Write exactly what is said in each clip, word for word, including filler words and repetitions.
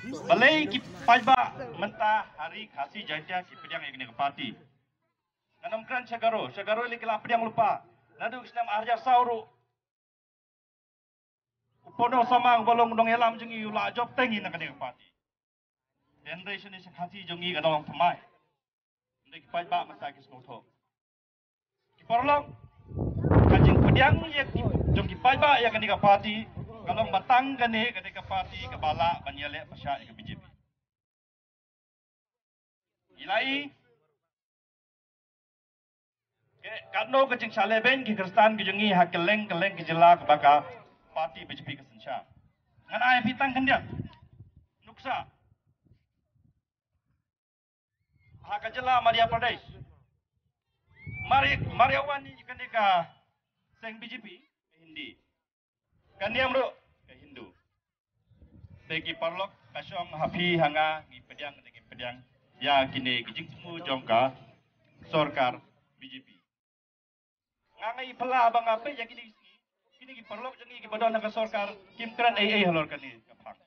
Balei ki paidbah mynta ha ri Khasi Jaiñtia ki pdiang ïa kane ka party? Ngan ym kren sha Garo, sha Garo lei ki la pdiang lypa. Naduh ki snem ar hajar saw ruh u Pono Samang uba long nongïalam jong ngi u la jop teng ïa kane ka party. Hynrei shane sha Khasi jong ngi ka dang long thymmai. Hynrei ki paidbah mynta ki sngewthuh. Ki paralok, ka jingpdiang ïa ki jong ki paidbah ïa kane ka party ka long ba tang kane, kane ka party kaba lah ban ïaleh pyrshah ïa ka B J P. Ïa la i, katno ka jingshah lehbeiñ ki Khristan ki jong ngi ha kylleng kylleng ki jylla kaba ka party B J P ka synshar. Ngan ai phi tang khyndiat nuksa. Ha ka jylla Madhya Pradesh, mar ïa, mar ïa wan ïa kane ka seng B J P, ka Hindi. Ka niam ruh ka Hindu. Te ki paralok, ka shong ha phi ha nga, ngi pdiang ne ngim pdiang ïa kine ki jingthmu jong ka sorkar B J P. Nga nga i phylla ba nga peit ïa kine, kine ki paralok jong ngi kiba don ha ka sorkar, kim kren ei ei halor kane ka phang.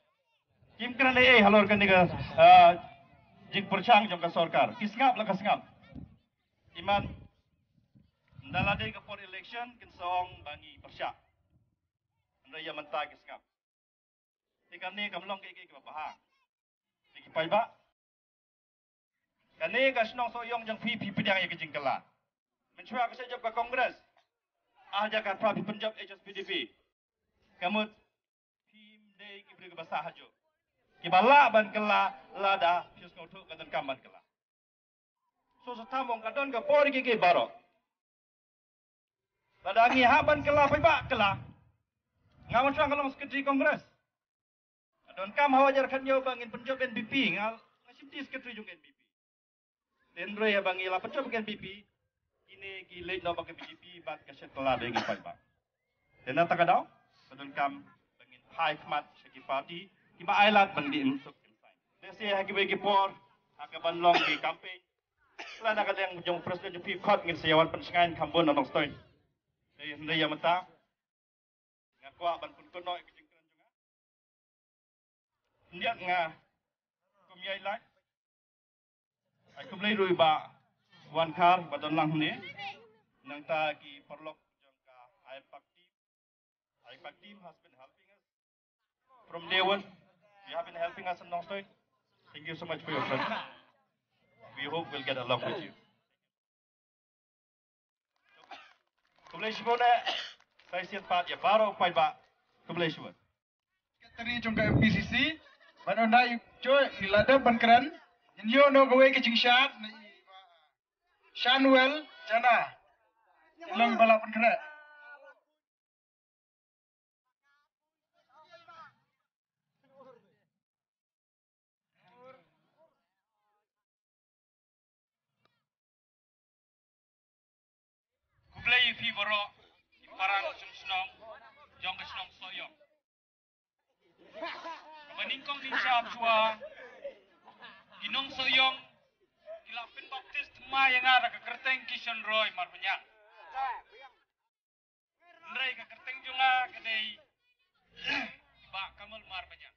Kim kren ei ei halor kane ka, ah, jingpyrshang jong ka sorkar. Ki sngap la ka sngap. Iman, ynda la dei ka por election kin sa ong ba ngi pyrshah. Hynrei ïa mynta ki sngap. Te kane kam long kaei kaei kaba bha. Te ki paidbah, kane ka shnong Sohiong jong phi, phi pdiang ïa ka jingkylla. Mynshuwa ka shah jop ka Congress, ar hajar khatphra phi pynjop H S P D P. Ka mut phim dei ki briew kiba sah hajuh, kiba lah ban kylla lada phi sngewthuh ka donkam ban kylla. So sa tham ong ka don ka por ïa kiei kiei baroh. Lada ngi hap ban kylla, paidbah, kylla. Nga mynshuwa nga long secretary Congress. Nga donkam ha u hajar khathynñiew ba ngin pynjop N P P, nga, nga shim ti secretary jong N P P. Hynrei haba ngi la pynjop N P P, kine ki leit noh bad ka B J P bad ka shet kylla da ngi paidbah. Te na kata ka daw, ka donkam ba ngin phai khmat sha ki party kiba ailad ban dih mynsuk. Lehse ha kiwei ki por, ha kaban long ki campaign, lada ka liang jong president jong phi khot, ngin sa ïa wan pynshngaiñ kham bun na Nongstoiñ. Te hynrei ïa mynta nga kwah ban pynkynnoh ïa ka jingkren jong nga. Khyndiat nga kum ïa i lait. Ai khublei ruh i Bah Wankhar ba don lang hangne. Nangta ki paralok jong ka Iron Park team. Iron Park team has been helping us from day one. You have been helping us in Nongstoiñ. Thank you so much for your friendship. We hope we'll get along with you. Khublei shibun eh. Sa shisien pat ïa baroh paidbah. Khublei shibun. Secretary jong ka M P C C, ban ong da i, joi, i la dep ban kren. Ngin ïoh noh kawei ka jingshad na i Shanwell Jana. I long ba la pynkhreh. Khublei ïa phi baroh, ki para shnong shnong jong ka shnong Sohiong. Kaba nyngkong nyngkong shuwa, ki nong Sohiong ki la pynbaptis thymmai ïa nga da ka kyrteng Kishan Roy Marbaniang. Hynrei ka kyrteng jong nga ka dei Bah Kamal Marbaniang.